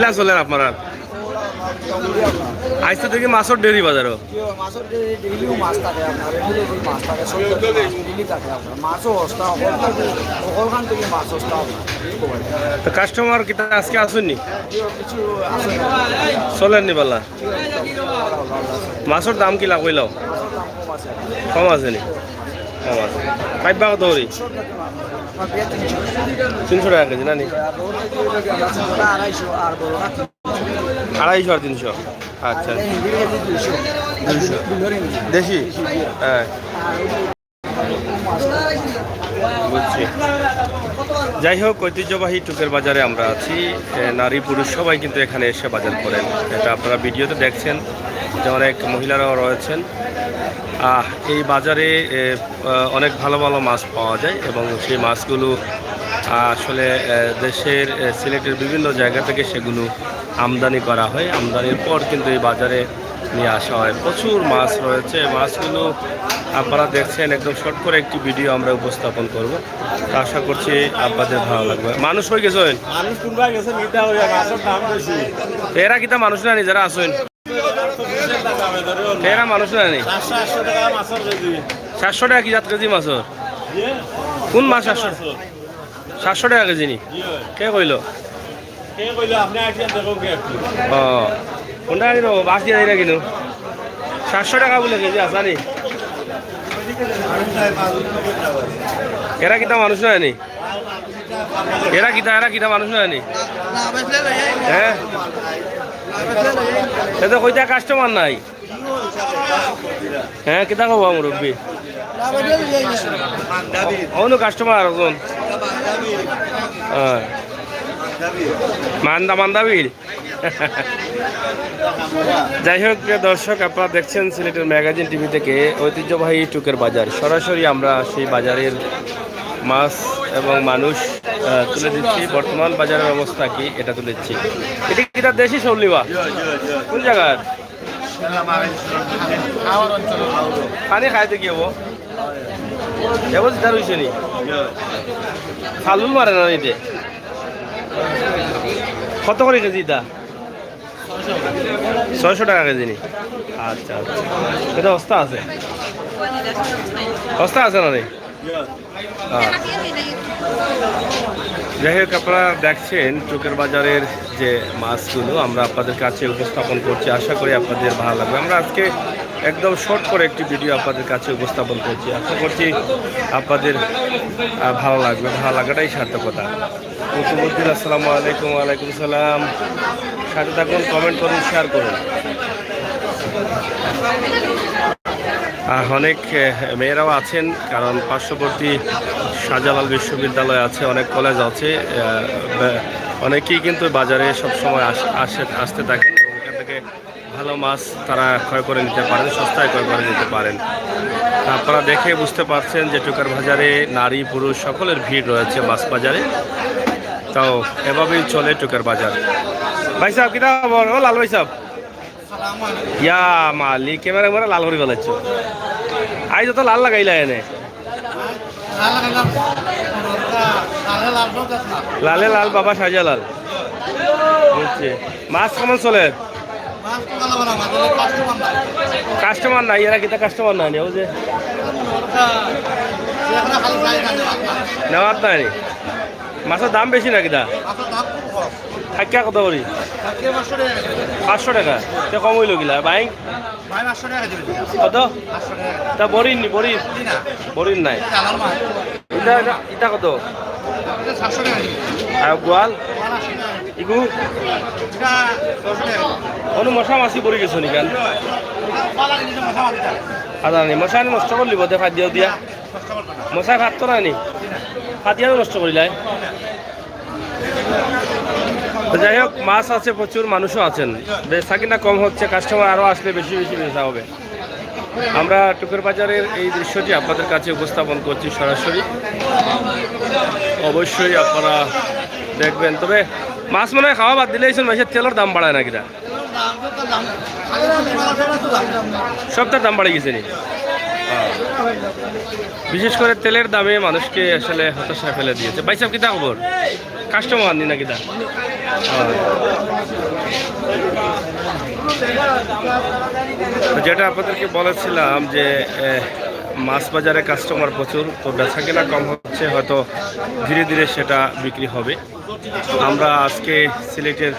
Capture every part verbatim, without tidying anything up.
কিলা চলের আপনার? আইজ তো দেখি মাছর ঢেরি বাজারো। মাছর ডে-, ডেইলিও মাছ থাকে আপনার, রেগুলারলি মাছ থাকে, সব মাছ ডেইলি থাকে আপনার। মাছও সস্তা, হকলখান থেকে, হকলখান থেকে মাছ সস্তা আপনার। তো কাস্টমার কিতা আজকে আছইন নি? কিছু আছে না। চলের নি বালা? মাছর দাম কিলা কইলাও? মাছর দাম কম আছে। কম আছে নি? কম আছে। পাইবা কত করি? তিনশো টাকা কেজি না নি? আড়াইশো আর বড় না। আড়াইশো আর তিনশো। আচ্ছা। আর হিন্দি কেজি দুইশো। দুইশো। দুইশো হিন্দি। দেশি? হ্যাঁ। বুঝছি। যাই হোক, ঐতিহ্যবাহী টুকের বাজারে আমরা আছি। এ, নারী পুরুষ সবাই কিন্তু এখানে এসে বাজার করেন। এটা আপনারা ভিডিওতে দেখছেন যে অনেক মহিলারাও রয়েছেন। আহ, এই বাজারে, এ, আহ, অনেক ভালো ভালো মাছ পাওয়া যায় এবং সেই মাছগুলো, আহ, আসলে, আহ, দেশের, আহ, সিলেটের বিভিন্ন জায়গা থেকে সেগুলো আমদানি করা হয়। আমদানির পর কিন্তু এই বাজারে নিয়ে আসা হয়। প্রচুর মাছ রয়েছে। মাছগুলো আপনারা দেখছেন, একদম শর্ট করে একটি ভিডিও আমরা উপস্থাপন করব। তো আশা করছি আপনাদের ভালো লাগবে। মানুষ কই গেছইন? মানুষ কোনবা গেছে, নিতে হবে, মাছর দাম বেশি। এরা কিতা মানুষ না নি যারা আছইন? এরা মানুষ না নি? সাতশো, আটশো টাকা মাছর কেজি। সাতশো টাকা কি জাত কেজি মাছর? ইয়ে? কোন মাছ সাতশো? সাতশো টাকা কেজি নি? ইয়ে। কে কইলো? কে কইলো? আপনি আসেন, দেখো কি একটু। ও, কোনটা আগে দেবো? বাস দিয়ে যাই না কিন্তু। সাতশো টাকা বলে কেজি আসা নি? এরা কিতা মানুষ না নি? এরা কিতা, এরা কিতা মানুষ না নি? হ্যাঁ? এতে কইতা কাস্টমার নাই। হ্যাঁ, কিতা কবা মুরব্বী? অন্য কাস্টমার একজন। হ্যাঁ। মান্দা, মান্দা বিল। যাই হোক, প্রিয় দর্শক, আপনারা দেখছেন সিলেটের ম্যাগাজিন টিভি থেকে ঐতিহ্যবাহী টুকের বাজার। সরাসরি আমরা সেই বাজারের মাছ এবং মানুষ, আহ, তুলে দিচ্ছি। বর্তমান বাজারের অবস্থা কি, এটা তুলে দিচ্ছি। এটা কিতা দেশি শৌল নি বা? কোন জায়গার? পানি খাইতে কি হবো? এবার যেটা রয়েছে নি? ফালুল মারে না নিতে। কত করে কেজি এটা? ছয়শো টাকা কেজি নি? আচ্ছা, আচ্ছা। এটা হস্তা আছে? হস্তা আছে না নি? হ্যাঁ। যাই হোক, আপনারা দেখছেন টুকের বাজারের যে মাছগুলো আমরা আপনাদের কাছে উপস্থাপন করছি, আশা করি আপনাদের ভালো লাগবে। আমরা আজকে একদম শর্ট করে একটি ভিডিও আপনাদের কাছে উপস্থাপন করছি, আশা করছি আপনাদের, আহ, ভালো লাগবে। ভালো লাগাটাই সার্থকতা। কুতুবুদ্দিন, আসসালামু আলাইকুম। ওয়ালাইকুম সালাম। সাথে থাকুন, কমেন্ট করুন, শেয়ার করুন। আহ, অনেক, আহ, মেয়েরাও আছেন, কারণ পার্শ্ববর্তী শাহজালাল বিশ্ববিদ্যালয় আছে, অনেক কলেজ আছে। আহ, বে-, অনেকেই কিন্তু বাজারে সবসময় আস-, আসে, আসতে থাকেন এবং এখান থেকে ভালো মাছ তারা ক্রয় করে নিতে পারেন, সস্তায় ক্রয় করে নিতে পারেন। আপনারা দেখে বুঝতে পারছেন যে টুকার বাজারে নারী পুরুষ সকলের ভিড় রয়েছে মাছ বাজারে। তাও এভাবেই চলে টুকার বাজার। ভাই সাহেব, কিতা খবর? ও লাল ভাই সাহেব। ইয়া মালিক, ক্যামেরা মনে লাল করি ফেলাইছো। আইজ তো লাল লাগাইলা এনে। লালে লাল বাবা শাহজালাল। বুঝছি। মাছ কেমন চলে? কাস্টমার নাই, এরা কিতা কাস্টমার নাই নি? ওই যে নেওয়ার নাই নি? মাছর দাম বেশি না কিতা? থাকিয়া কত করি? পাঁচশো টাকা। তে কম অইলো কিলা, ভাই? কত? তা বড়ির নি, বড়ির? বড়ির নাই। ইটা, ইটা, ইটা কত? আর গোয়াল? ইগু? অনু মশা মাছি পড়ি গেছে নি কেন? আদা নি, মশা নষ্ট করলি বোধে, ফাঁদ দিয়াও দিয়া। মশায় ফাঁদ তো নাই নি? ফাঁদ দিয়াও নষ্ট করিলাই। তো যাই হোক, মাছ আছে প্রচুর, মানুষও আছেন। বেচাকিনা কম হচ্ছে, কাস্টমার আরও আসলে বেশি বেশি বেচা হবে। আমরা টুকের বাজারের এই দৃশ্যটি আপনাদের কাছে উপস্থাপন করছি সরাসরি, অবশ্যই আপনারা দেখবেন। তবে মাছ মনে হয় খাওয়া বাদ দিলে এই সময় মাছের তেলের দাম বাড়ায় না কিনা? সবটার দাম বাড়ি গেছে নি? হ্যাঁ। বিশেষ করে তেলের দামে মানুষকে আসলে হতাশায় ফেলে দিয়েছে। ভাই সাহেব, কিতা খবর? কাস্টমার নি নাকি দা? তো যেটা আপনাদেরকে বলেছিলাম যে, এ, মাছ বাজারে কাস্টমার প্রচুর, তো বেচা কেনা কম হচ্ছে, হয়তো ধীরে ধীরে সেটা বিক্রি হবে। আমরা আজকে সিলেটের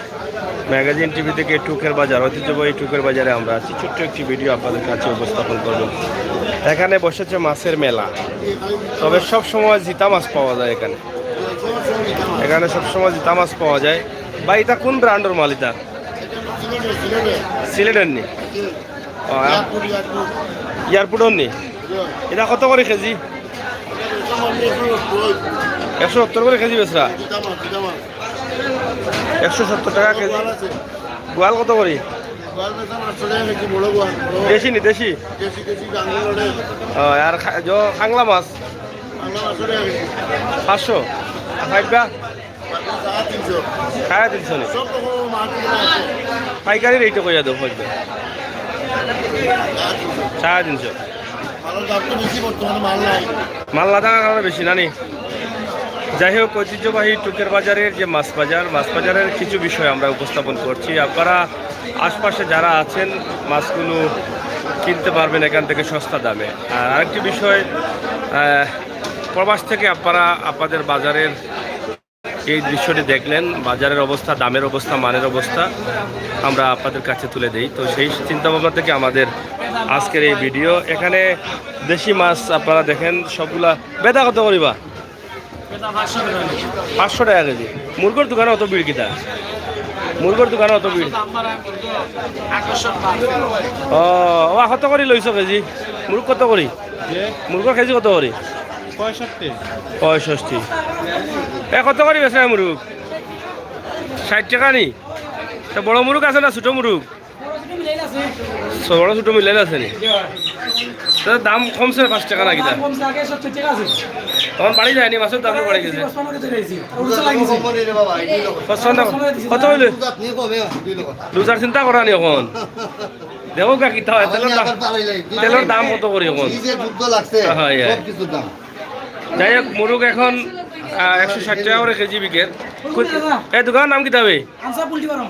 ম্যাগাজিন টিভি থেকে টুকের বাজার, ঐতিহ্যবাহী টুকের বাজারে আমরা আছি। ছোট্ট একটি ভিডিও আপনাদের কাছে উপস্থাপন করব। এখানে বসেছে মাছের মেলা, তবে সব সময় জিতা মাছ পাওয়া যায় এখানে। এখানে সবসময় জিতা মাছ পাওয়া যায়। ভাই, এটা কোন ব্র্যান্ডের মাল এটা? সিলেটের নি? ও, এয়ারপোর্টর নি? এটা কত করে কেজি? একশো সত্তর করে কেজি বেচরা? একশো সত্তর টাকা কেজি। গোয়াল কত করে? দেশি নি, দেশি? ও, আর খা-, জ-, কাংলা মাছ? পাঁচশো। আর ভাইবা? সাড়ে তিনশো নি? পাইকারি রেটে কইয়া দেও, কইবে। সাড়ে তিনশো। মাল না থাকার কারণে বেশি না নি? যাই হোক, ঐতিহ্যবাহী টুকের বাজারের যে মাছ বাজার, মাছ বাজারের কিছু বিষয় আমরা উপস্থাপন করছি। আপনারা আশপাশে যারা আছেন, মাছগুলো কিনতে পারবেন এখান থেকে সস্তা দামে। আর আরেকটি বিষয়, আহ, প্রবাস থেকে আপনারা আপনাদের বাজারের এই দৃশ্যটি দেখলেন, বাজারের অবস্থা, দামের অবস্থা, মানের অবস্থা আমরা আপনাদের কাছে তুলে দেই। তো সেই চিন্তা ভাবনা থেকে আমাদের আজকের এই ভিডিও। এখানে দেশি মাছ আপনারা দেখেন সবগুলা। বেদা কত করিবা? পাঁচশো টাকা কেজি। মুরগর দোকানে অত ভিড় কিতা? মুরগর দোকানে অত ভিড়? ও, ও, কত করি লইছো কেজি? মুরগ কত করি? মুরগর কেজি কত করি? পঁয়ষট্টি। পঁয়ষট্টি। এ, কত করি বেচরা মুরগ? ষাট টাকা নি? তো বড় মুরগ আছে না ছোট মুরগ? বড় ছোট মিলাইল আছে নি? তো দাম কমছে পাঁচ টাকা নাকি দা? তখন বাড়ি যায়নি, মাছের দাম বাড়ি গেছে। পছন্দ কত হইলে? লুজার চিন্তা করা নি এখন। দেখো গা কিতা হয়, তেলর দাম, তেলর দাম কত করি এখন? যুদ্ধ লাগছে, হয়, হয়। সব কিছুর দাম। যাই হোক, মুরগ এখন, আহ, একশো ষাট টাকা করে কেজি বিকের। এ, দোকানের নাম কিতা বে? Ansar poultry farm.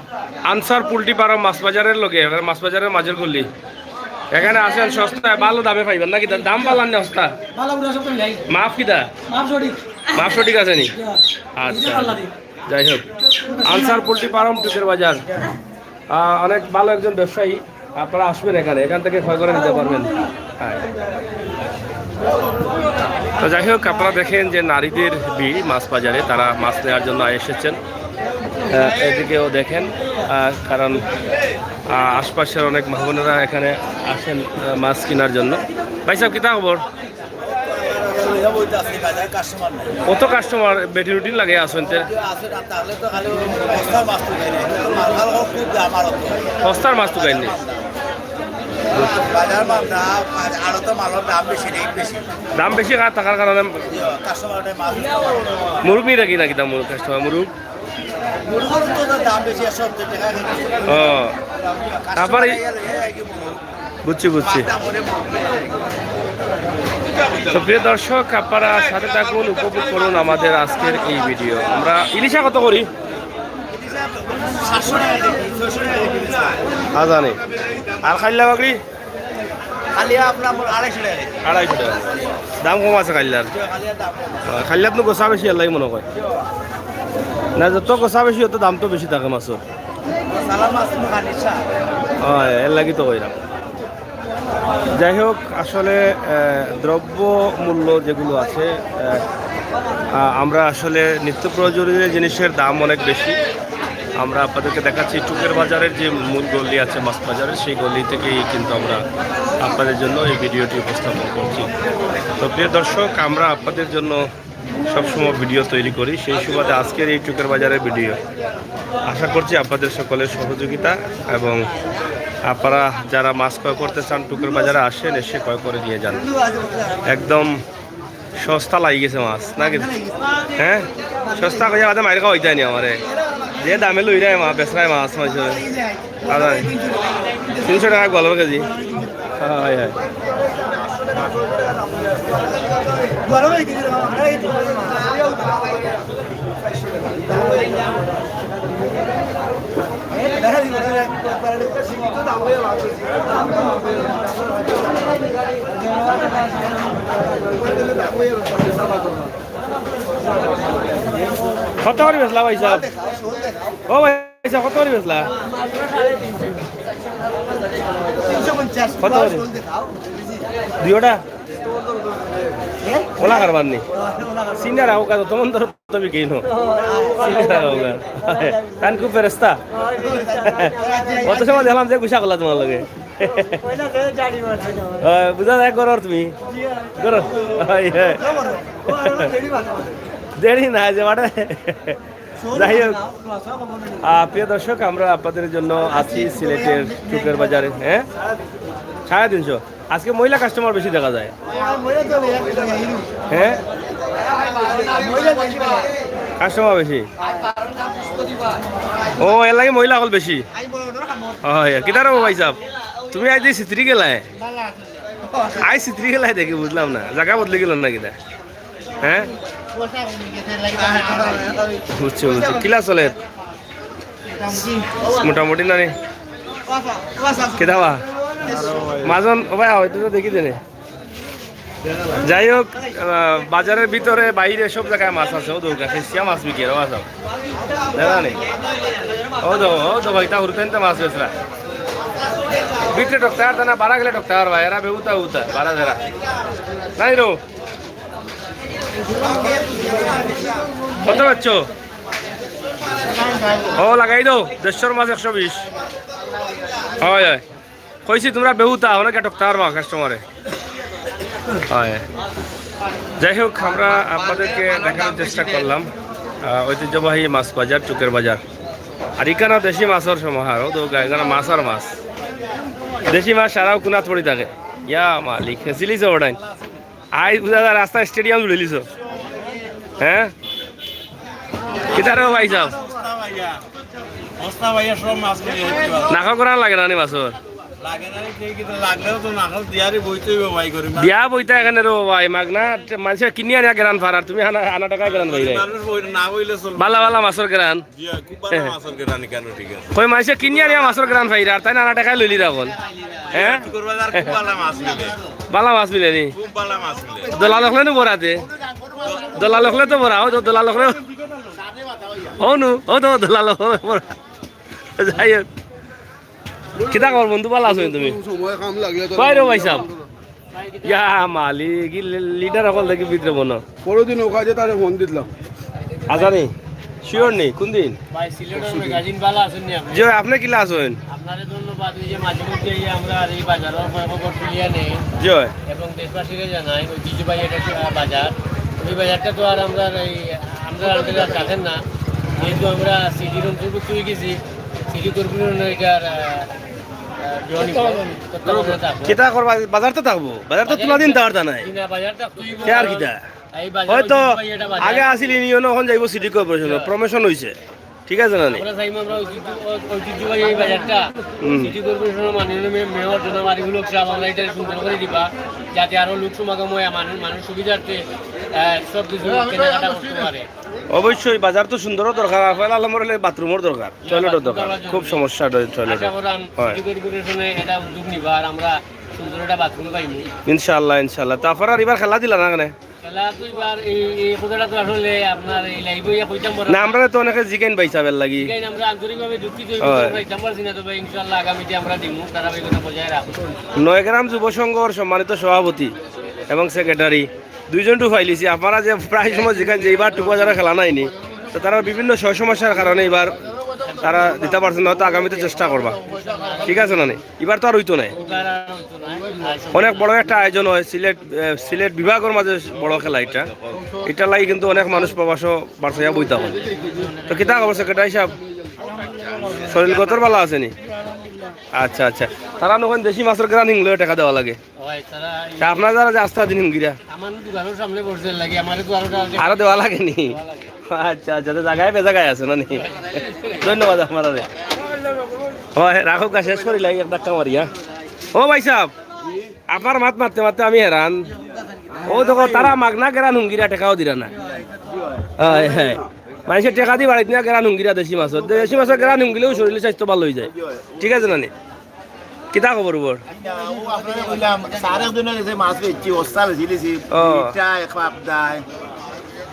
Ansar poultry farm মাছ বাজারের লগে, এখানে মাছ বাজারের মাঝের গলি। এখানে আসেন সস্তায়, ভালো দামে পাইবেন নাকি? দাম ভালা নি সস্তা? ভালা বুরা সব মিলাই। মাফ কিতা? মাফ সঠিক। মাফ সঠিক আছে নি? আচ্ছা। যাই হোক, আনসার পোল্ট্রি ফার্ম টুকের বাজার। আহ, অনেক ভালো একজন ব্যবসায়ী, আপনারা আসবেন এখানে, এখান থেকে ক্রয় করে নিতে পারবেন। হ্যাঁ। তো যাই হোক, আপনারা দেখেন যে নারীদের ভিড় মাছ বাজারে, তারা মাছ নেওয়ার জন্য এসেছেন। আহ, এদিকেও দেখেন, আহ, কারণ, আহ, আশপাশের অনেক মা বোনেরা এখানে আসেন, আহ, মাছ কেনার জন্য। ভাই সাহেব, কিতা খবর? অত কাস্টমার বেটি রুটিন লাগে আসেন তে। সস্তার মাছ তো খাইনি। বাজার মাল না, আরো তো মালর দাম বেশি, রেট বেশি। দাম বেশি থাকার কারণে কাস্টমার মাছ মুরগ নি রাখি নাকি দাম মুরগ কাস্টমার মুরগ? মুরগর তো দাম বেশি, একশো সত্তর টাকা কেজি। ও, তারপরে বুঝছি, বুঝছি। তো প্রিয় দর্শক, আপনারা সাথে থাকুন, উপভোগ করুন আমাদের আজকের এই ভিডিও। আমরা ইলিশা কত করি? সাতশো টাকা কেজি, ছয়শো টাকা কেজি। আ, জানি। আর খাইল্লা বাগড়ি? খালি আপনার আড়াইশো টাকা কেজি। আড়াইশো টাকা। দাম কম আছে খাইল্লার। খালি আর দাম কম। আ, খাইল্লাত নু গোসা বেশি, এল্লাই মনে হয়। না, যত গোসা বেশি, তত দাম তো বেশি থাকে মাছর। সালা মাছ তো খালি চা। হয়, এর লাগি তো কইলাম। যাই হোক, আসলে, আহ, দ্রব্য মূল্য যেগুলো আছে, আহ, আহ, আমরা আসলে নিত্য প্রয়োজনীয় জিনিসের দাম অনেক বেশি। আমরা আপনাদেরকে দেখাচ্ছি টুকের বাজারের যে মূল গলি আছে মাছ বাজারের, সেই গলি থেকেই কিন্তু আমরা আপনাদের জন্য এই ভিডিওটি উপস্থাপন করছি। তো প্রিয় দর্শক, আমরা আপনাদের জন্য সবসময় ভিডিও তৈরি করি, সেই সুবাদে আজকের এই টুকের বাজারের ভিডিও। আশা করছি আপনাদের সকলের সহযোগিতা, এবং আপনারা যারা মাছ ক্রয় করতে চান, টুকের বাজারে আসেন, এসে ক্রয় করে নিয়ে যান। একদম সস্তা লাগি গেছে মাছ, নাকি? হ্যাঁ, সস্তা কইয়া বাদে মাইর খাওয়াইতে আনি আমারে, যে দামে লইরায় মা বেচরায় মাছ মাছ। আচ্ছা, তিনশো টাকা গোয়াল কেজি। হয়, হয়। কত করি বেচলা ভাইসাব? ও ভাইসাব, কত করি বেচলা? কত করি? দুইওটা? ওলা কারবার নি? সিঙ্গারা ওকা তো তমন ধর তো বিকেই নো। সিঙ্গারা ওকা। তান খুব ফেরেস্তা। অত সময় দেখলাম যে গুসা করলা তোমার লগে। বুঝা যায়, করো তুমি। করো। দেরি না, যে মানে। যাই হোক, আহ, প্রিয় দর্শক, আমরা আপনাদের জন্য আছি সিলেটের চুকের বাজারে। হ্যাঁ, সাড়ে তিনশো। আজকে মহিলা কাস্টমার বেশি দেখা যায়। হ্যাঁ, কাস্টমার বেশি। ও, এর লাগি মহিলা অকল বেশি। হয়, কিতা রে ভাইসাব, তুমি আইজ সিত্রি গেলায়? আইজ সিত্রি গেলায় দেখি, বুঝলাম না, জাগা বদলি গেল না কিতা? হ্যাঁ, বুঝছি, বুঝছি। কিলা চলে? মোটামুটি না নি? কিতা বা? মাজন, ও ভাই, হয়তো তো দেখি দেনে। যাই হোক, আহ, বাজারের ভিতরে বাইরে সব জায়গায় মাছ আছে। ও দৌড়া, খেসিয়া মাছ বিকে, ও আছে। জানা নেই? ও দো, ও দো ভাই, তা হুরুতাইন তো মাছ বেচরা। ভিতরে টকতা আর না, বারা গেলে টকতা আর ভাই, এরা বেউতা উতা, বারা যারা। নাই রো। কত বেচছো? ও, লাগাই দেও, দেড়শোর মাছ একশো বিশ। হয়, হয়। কইছি তোমরা বেহুতা, অনেকে টকতা পারবা কাস্টমারে। হয়। যাই হোক, আমরা আপনাদেরকে দেখানোর চেষ্টা করলাম, আহ, ঐতিহ্যবাহী মাছ বাজার, চুকের বাজার। আর ইখানো দেশি মাছর সমাহার, ও তো গা-, এখানে মাছ আর মাছ। দেশি মাছ সারাও কুনাত পড়ি থাকে। ইয়া মালিক, হেসিলিছে ওটাই। আইজ বুঝা যায় রাস্তায় স্টেডিয়াম জুড়ে লিছো। হ্যাঁ? কিতা রে ভাইসাব? বস্তা ভাইয়া, সব মাছ নিয়ে যাইতে পারো। নাকো করান লাগে না নি মাছর? লাগে না রে, কে কিতা লাগলেও তো নাকো দিয়ারি বইতে হইব ভাই, গরিব মানুষ। দিয়া বইতা এখানে রে ভাই, মাগনা, মানষে কিনি আনিয়া গেরান ফারার, তুমি আনা, আনা টাকায় গেরান ভাই রে। মানুষ বই না বইলে চলবে। বালা বালা মাছর গেরান। জি, খুব ভালা মাছর গেরান ইখানো, ঠিক আছে। কই মানষে কিনি আনিয়া মাছর গেরান ফাইরা, আর তাইন আনা টাকায় লইলিরা অকল। হ্যাঁ? চুকের বাজার খুব ভালা মাছ মিলে। বালা মাছ মিলে নি? খুব ভালা মাছ মিলে। দলাল অকলে নু বরাতে। দলাল অকলে তো বরা, ও তো দলাল অকলে। ও নু, ও তো দলাল অকলে বরা। যাই হোক। কিতা খবর বন্ধু, বালা আছো নি তুমি? সময় কাম লাগলে তো কই রে ভাইসাব? ইয়া মালিক, ই লি-, লিডার অকল দেখি ভিতরে বনো। পরদিন ওখানে তারে ফোন দিলাম। আজানি, শিওর নি, কোন দিন? ভাই, সিলেটর ম্যাগাজিন বালা আছইন নি আপনি? জি, আপনি কিলা আছইন? আপনারে ধন্যবাদ, এই যে মাঝে মধ্যে এই আমরা আর এই বাজারর খবর তুলিয়া নেই। জি। এবং দেশবাসীরে জানাই, ঐতিহ্যবাহী এটা একটা বাজার। ওই বাজারটা তো আর আমরা এই, আমরা আন্ডারে আর থাকেন না, যেহেতু আমরা সিটির অন্তর্ভুক্ত হয়ে গেছি, সিটি কর্পোরেশনের এটার, আহ, আহ, জোন তত্ত্বাবধানে থাকবো। কিতা করবা? বাজার তো থাকবো, বাজার তো বাজার তুলা দিন তো আর তা নাই। জি না, বাজার থাকতে হইব, কে আর কারণ কিতা? এই বাজার হয়তো ঐতিহ্যবাহী এটা বাজার। আগে আছিল ইউনিয়ন, এখন যাইব সিটি কর্পোরেশন, প্রমোশন হইছে, ঠিক আছে না নি? আমরা চাইব আমরা ঐতিহ্য-, ঐ-, ঐতিহ্যবাহী এই বাজারটা হুম। সিটি কর্পোরেশনের মাননীয় মে-, মেয়র জনাব আরিফুল হক সাহেব আমরা এটা সুন্দর করে দিবা, যাতে আরো লোক সমাগম হয়, মানুষ, মানুষ সুবিধার্থে, আহ, সব কিছু কেনাকাটা করতে পারে। অবশ্যই বাজার তো সুন্দরও দরকার, আর পয়লা নম্বর হলে বাথরুমর দরকার, টয়লেটর দরকার, খুব সমস্যা টয়-, টয়লেটর। আশা করাম হয়। সিটি কর্পোরেশনে এটা উদ্যোগ নিবা, আর আমরা সুন্দর একটা বাথরুম পাইমু। ইনশাআল্লাহ, ইনশাআল্লাহ। তো আপনারা এবার খেলা দিলা না কেনে? খেলা তো এবার এই, এই কথাটা তো আসলে আপনার এই লাইভে ইয়া কইতাম পারলাম না, আমরা তো অনেকে জিগাইন ভাই সাহেবের লাগি। জিগাইন, আমরা আন্তরিকভাবে দুঃখিত, এই হয়। কথাটা কইতাম পারছি না, তবে ইনশাআল্লাহ আগামীতে আমরা দিমু, ধারাবাহিকতা বজায় রাখবো। নয়গ্রাম যুব সংঘর সম্মানিত সভাপতি এবং সেক্রেটারি দুইজন টু পাইলিছি। আপনারা যে প্রায় সময় যেখানে যে এবার টুকু যারা খেলা নাইনি, তো তারা বিভিন্ন সয় সমস্যার কারণে এবার তারা দিতে পারছেন না, হয়তো আগামীতে চেষ্টা করবা, ঠিক আছে না নি? এবার তো আর হইতো নাই। অনেক বড় একটা আয়োজন হয় সিলেট, আহ, সিলেট বিভাগের মাঝে বড় খেলা এটা। এটা লাগি কিন্তু অনেক মানুষ প্রবাসও বারসাইয়া বইতা হয়। তো কিতা খবর সেক্রেটারি সাহেব? শরীর গতর বালা আছে নি? আচ্ছা, আচ্ছা। তারা নখন দেশি মাছর গ্রান হিংলে টাকা দেওয়া লাগে। হয়, তারা তা আপনারা যারা যে আস্তা দিন হিমগিরা? আমার দোকানের সামনে বসে লাগে, আমার দোকানটা আছে। আরো দেওয়া লাগেনি? আচ্ছা, আচ্ছা, তো জায়গায় বেজাগায় আছে না নি? ধন্যবাদ আপনারে। হয়, রাখো গা, শেষ করি লাগি এক ধাক্কা মারিয়া। ও ভাই সাহেব, আপনার মাত মারতে মারতে আমি হেরান। ও দেখো, তারা মাগনা গেরান হুঙ্গিরা, টাকাও দিরা না। হয়, হয়। মানষে টেকা দি বাড়িত নিয়া গেরান হুঙ্গিরা দেশি মাছর। দেশি মাছর গেরান হুঙ্গিলেও শরীরর স্বাস্থ্য ভালা অইযায়। ঠিক আছে নানি? কিতা খবর উবর? আইচ্ছা, অউ আপনারে কইলাম, স্যার একজনে গেছে মাছ বেচছি, অস্তা বেচিলিছি, ও। দুইটা এক পাবদায়।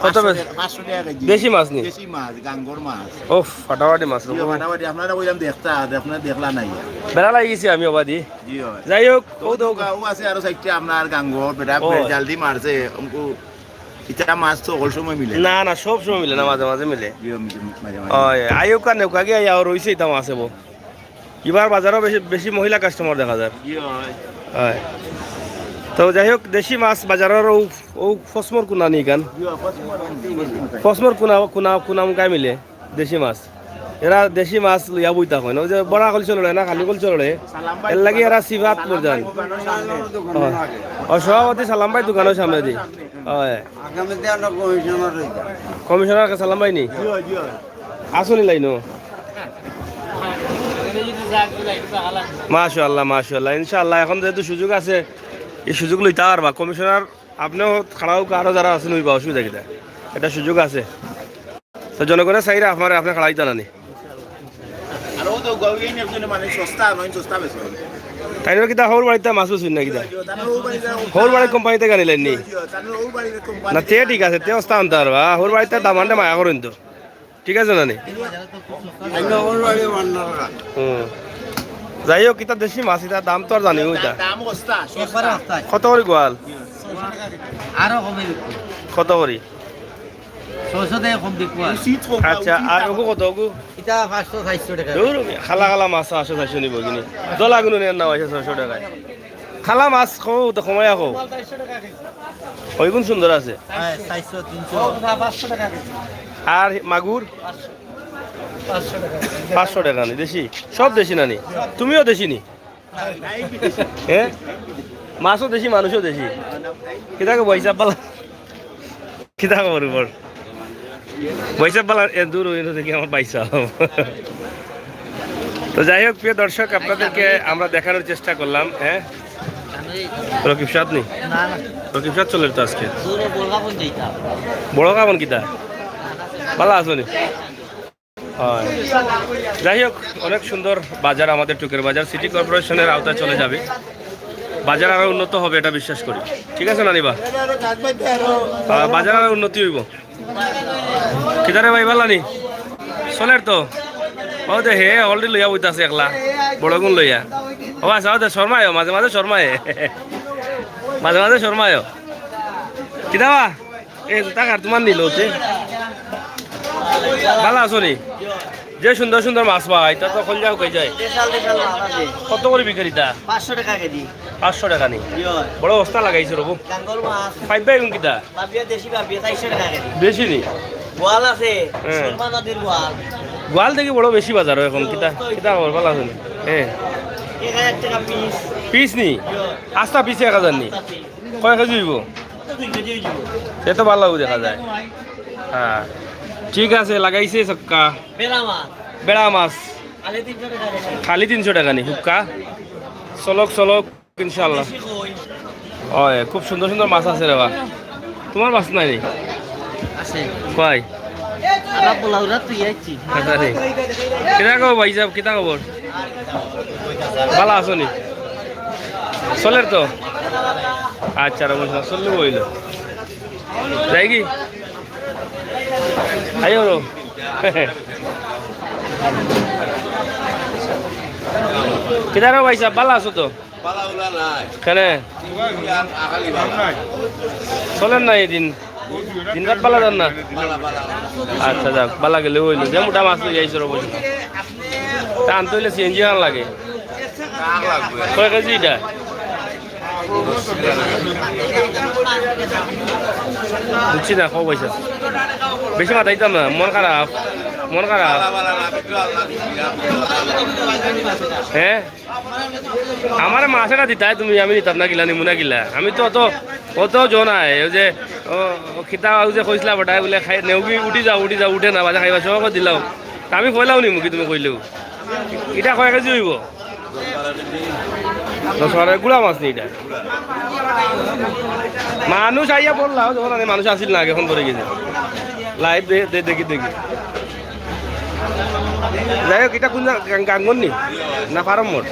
কত বেচ-, পাঁচশো টেকা, পাঁচশো টেকা কেজি। দেশি মাছ নি? দেশি মাছ, গাঙ্গর মাছ। ওফ, ফাটাফাটি মাছ রে। ফাটাফাটি, আপনারে কইলাম দেখতা, আপনারে দেখলা নাই। বেড়া লাগি গেছি আমি অবাদি। জি অয়। যাই হোক, তো অউ তো অউ আছে আরো চাইরটা আপনার গাঙ্গর, বেটা ও। জালদি মারছে, অমকু ইতা মাছ তো হকল সময় মিলে না। না, না, সব সময় মিলে না, মাঝে মাঝে মিলে। জি, মাঝে মাঝে। অয়, আইউক্কা নেউক্কা গিয়া আইয়া রইছে ইতা মাছ এবো। ইবার বাজারো বেশি, বেশি মহিলা customer দেখা যার। জি অয়। অয়। তো যাই হোক, দেশি মাছ বাজারর অউ, অউ ফসমর কুনা নি ইখান? জি অয়, ফসমর, ফসমর। ফসমর কুনা, কুনা, কুনা মুখায় মিলে দেশি মাছ। এরা দেশি মাছ লইয়া বইতা কয় না। অউ যে বড়া কলসি লড়ে না, খালি কলসি লড়ে। সালাম ভাই এর লাগি এরা সিফাত সালাম মরজান। ভাই দোকানর সামনে। অয়। ও সভাপতি সালাম ভাই দোকানর সামনেদি। অয়। আগামীতে আমরা কমিশনার অইতাম। কমিশনার কে সালাম ভাই নি? জি অয়, জি অয়। আছইন লাইনো। মাশাআল্লাহ, মাশাআল্লাহ। ইনশাআল্লাহ, এখন যেহেতু সুযোগ আছে, ই সুযোগ লইতা পারবা। কমিশনার আপনেও খাড়া অউক্কা, আরো যারা আছইন অইবা, অসুবিধা কিতা? ইটা সুযোগ আছে। তো জনগণে চাইরা আপনারে, আপনে খাড়া অইতা নানি? আর অউ তো গৌরী একজনে মানে সস্তা, নয় সস্তা বেচে। তাইনর কিতা হউর বাড়িত মাছ বেচইন না কিতা? তানর হউর বাড়িত হউর বাড়ির কোম্পানিত গেলাইন নি? তানর হউর বাড়িত কোম্পানি। না, তে ঠিক আছে, তে অস্তা আনতা পারবা। হউর বাড়িত দামান্দে মায়া করইন তো। ঠিক আছে নানি? হুম। যাই হোক, ইতা দেশি মাছ, ইতা দাম তো আর জানিও ইতা। দাম অস্তা, সস্তা। একবারে অস্তা। কত করি গোয়াল? আরো কমে বিকবো। কত করি? ছয়শো টেকা কম বিকবো আর। উচিত কম, আচ্ছা, উচিত আর দাম। অগু কত অগু? ইতা পাঁচশো, চাইরশো টেকা। দূর, খালা খালা মাছ পাঁচশো, চাইরশো নিবো কিনি। দলা গুনু নেন না, অইছে ছয়শো টেকায়। খালা মাছ কও তো, কমাইয়া কও। অইগুন সুন্দর আছে। হ্যাঁ, চাইরশো, তিনশো। আর মাগুর? পাঁচশো টেকা নি, দেশি? সব দেশি নানি? তুমিও দেশি নি? হ্যাঁ? মাছও দেশি, মানুষও দেশি। কিতা গো, ভাইসাব বালা? কিতা খবর উবর? ভাইসাব বালা, এ দূর অইল দেখি আমার ভাইসাব। তো যাই হোক, প্রিয় দর্শক, আপনাদেরকে আমরা দেখানোর চেষ্টা করলাম, হ্যাঁ? রকিব সাদ নি? না, না। রকিব সাদ চলের তো আজকে। দূরে বড় কাপড় দিতাম। বড় কাপড় কিতা? বালা আছো নি? অয়। যাই হোক, অনেক সুন্দর বাজার আমাদের টুকের বাজার, সিটি কর্পোরেশনের আওতায় চলে যাবে। বাজার আরো উন্নত হবে, এটা বিশ্বাস করি। ঠিক আছে নানি বা? আহ, বাজার আরো উন্নতি অইবো। কিতা রে ভাই, বালা নি? চলের তো? অউ দে হে already লইয়া বইতাছে একলা, বড় গুন লইয়া। ও আচ্ছা, অউ দে শরমায়ও, মাঝে মাঝে শরমায়। মাঝে মাঝে শরমায়ও। কিতা বা? এ, তো টাকার তোমার নিল হতে। বালা আছো নি? যে সুন্দর সুন্দর মাছ পাই, তা তো কলিজা হুকাই যায়। দেশাল দেশাল মাছ আছে। কত করি বিক্রি তা? পাঁচশো টেকা কেজি। পাঁচশো টেকা নি? জি অয়। বড় অস্তা লাগাইছো রবু। গাঙ্গর মাছ। পাইবা এখন কিতা? ভাবিয়া দেশি ভাবিয়া চাইরশো টেকা কেজি। দেশি নি? গোয়াল আছে, হ্যাঁ। সুরমা নদীর গোয়াল। গোয়াল দেখি বড় বেশি বাজার অয় এখন। কিতা, কিতা খবর? বালা আছো নি? হ্যাঁ। এক হাজার টেকা পিস। পিস নি? জি অয়। আস্তা পিস এক হাজার নি? আস্তা পিস। কয় কেজি অইবো? কত দুই কেজি অইবো। এ তো বালা লাগবো দেখা যায়। হ্যাঁ, ঠিক আছে, লাগাইছে ছক্কা। বেড়া মাছ। বেড়া মাছ। খালি তিনশো টেকা কেজি। খালি তিনশো টেকা নি? হুক্কা? চলক, চলক, ইনশাআল্লাহ। দেশি কই। অয়, খুব সুন্দর সুন্দর মাছ আছে রে বা। তোমার মাছ নাই নি? আছে। কই? আমরা পোলাওরা তুই আইছি। আচ্ছা রে। কিতা খবর ভাইসাব, কিতা খবর? বালা আছো নি? চলের তো? আচ্ছা, রমেশ না, চললে বইল। যাই কি? আইও রো। কিতা রে ভাইসাব, বালা আছো তো? বালা উলা নাই। কেনে? ইয়ার আকালি বালা। চলের না এদিন? দিন রাত বালা যার না? বালা, বালা। আচ্ছা, যাক, বালা গেলে অইল। যে মোটা মাছ লই আইছো রে বইল। তা আনতে অইলে সিএনজি আন লাগে। কাক লাগবে। কয় কেজি ইটা? বুঝছি না, কও পয়সা। বেশি মাতাইতাম না, মন খারাপ, মন খারাপ। বালা, বালা না, বিক্রি আল্লাহ দিছি, আপনি বালা। হ্যাঁ? আমারে মাছ এটা দিতায় তুমি, আমি নিতাম না কিলা, নিমু না কিলা। আমি তো অত, অত জো নাই। অউ যে, ও, ও কিতা, অউ যে কইছিলা বেটায় বুলে খাই, নেউগি উঠি যাও, উঠি যাও, উঠে না, বাজে খাইবা, সব দিলাও। তা আমি কইলাও নিমু কি তুমি কইলেও। ইটা কয় কেজি অইবো? দশ বারো গুড়া মাছ নি ইটা। মানুষ আইয়া পড়লা, যখন আগে মানুষ আসিল না, এখন পড়ে গেছে। লাইভ দে-, দে-, দেখি, দেখি। যাই হোক, ইটা কুন জাগা? গাং-, গাঙ্গন নি? না ফার্ম মোড়?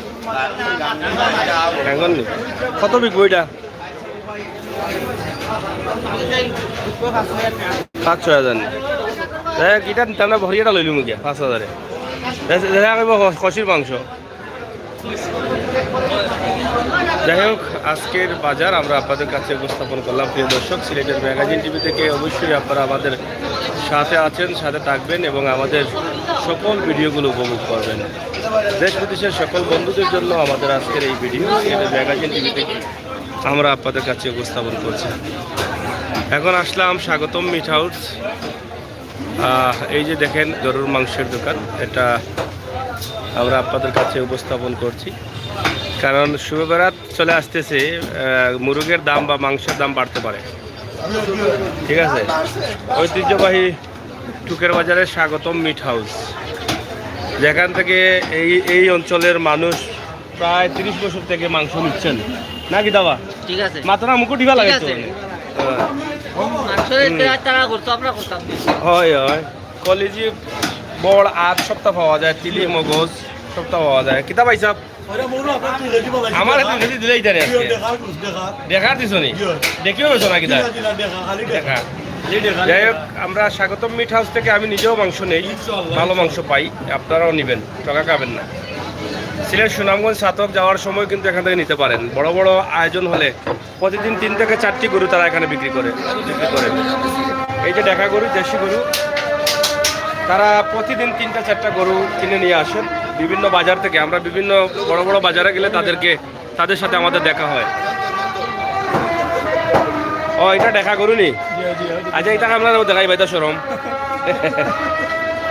গাঙ্গন নি? কত বিকবো ইটা? পাঁচ ছয় হাজার নি? যাই হোক, ইটা নিতাম না, ভরি ইটা লইলিমু গিয়া, পাঁচ হাজারে। দেখা কইব খসির মাংস। যাই হোক, আজকের বাজার আমরা আপনাদের কাছে উপস্থাপন করলাম। প্রিয় দর্শক, সিলেটের ম্যাগাজিন টিভি থেকে অবশ্যই আপনারা আমাদের সাথে আছেন, সাথে থাকবেন এবং আমাদের সকল ভিডিওগুলো উপভোগ করবেন। দেশ বিদেশের সকল বন্ধুদের জন্য আমাদের আজকের এই ভিডিও সিলেটের ম্যাগাজিন টিভি থেকে আমরা আপনাদের কাছে উপস্থাপন করছি। এখন আসলাম স্বাগতম মিট হাউস। আহ, এই যে দেখেন গরুর মাংসের দোকান, এটা আমরা আপনাদের কাছে উপস্থাপন করছি, কারণ শুভ বরাত চলে আসতেছে। আহ, মুরগের দাম বা মাংসের দাম বাড়তে পারে, ঠিক আছে? ঐতিহ্যবাহী টুকের বাজারের স্বাগতম মিট হাউস, যেখান থেকে এই এই অঞ্চলের মানুষ প্রায় তিরিশ বছর থেকে মাংস নিচ্ছেন, নাকি দাবা? ঠিক আছে। মাথা না মুকুট দিবা ঠিক লাগাইছো আছে। মানে? হ্যাঁ। মাংস হুম। তারা করতো, আমরা করতাম। হয়, হয়। কলিজি, বড়, আত সবটা পাওয়া যায়, তিলি, মগজ সবটা পাওয়া যায়। কিতা পাইছা? আমার একটু যদি দিলেই জানে আজকে। দেখা দিছো নি? দেখিও গেছো না কিতা? দেখা। যাই হোক, আমরা স্বাগতম মিট হাউস থেকে আমি নিজেও মাংস নেই, ভালো মাংস পাই, আপনারাও নেবেন, ঠকা খাবেন না। সিলেট সুনামগঞ্জ ছাতক যাওয়ার সময় কিন্তু এখান থেকে নিতে পারেন। বড় বড় আয়োজন হলে প্রতিদিন তিন থেকে চারটি গরু তারা এখানে বিক্রি করে, বিক্রি করে। এই যে দেখা গরু, দেশি গরু, তারা প্রতিদিন তিনটা চারটা গরু কিনে নিয়ে আসেন। বিভিন্ন বাজার থেকে, আমরা বিভিন্ন বড় বড় বাজারে গেলে তাদেরকে, তাদের সাথে আমাদের দেখা হয়। ও, এটা দেখা গরু নি? আচ্ছা, এটা আমরা দেখাই ভাই, তা শরম।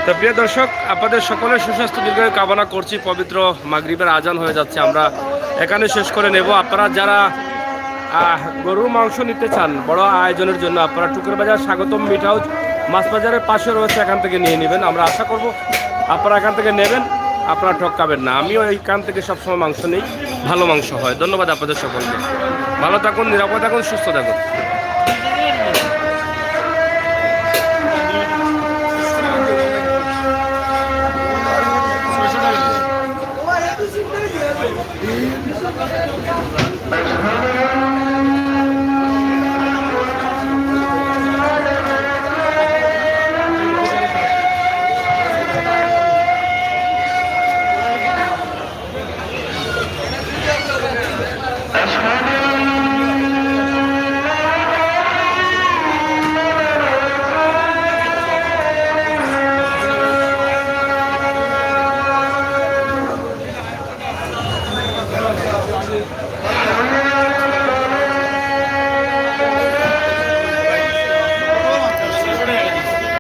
তো প্রিয় দর্শক, আপনাদের সকলের সুস্বাস্থ্য দীর্ঘায়ু কামনা করছি। পবিত্র মাগরিবের আজান হয়ে যাচ্ছে, আমরা এখানে শেষ করে নেব। আপনারা যারা, আহ, গরুর মাংস নিতে চান বড় আয়োজনের জন্য, আপনারা টুকের বাজার স্বাগতম মিট হাউস মাছ বাজারের পাশে রয়েছে, এখান থেকে নিয়ে নেবেন। আমরা আশা করব আপনারা এখান থেকে নেবেন, আপনারা ঠকাবেন না। আমিও এইখান থেকে সবসময় মাংস নেই, ভালো মাংস হয়। ধন্যবাদ আপনাদের সকলকে। ভালো থাকুন, নিরাপদ থাকুন, সুস্থ থাকুন।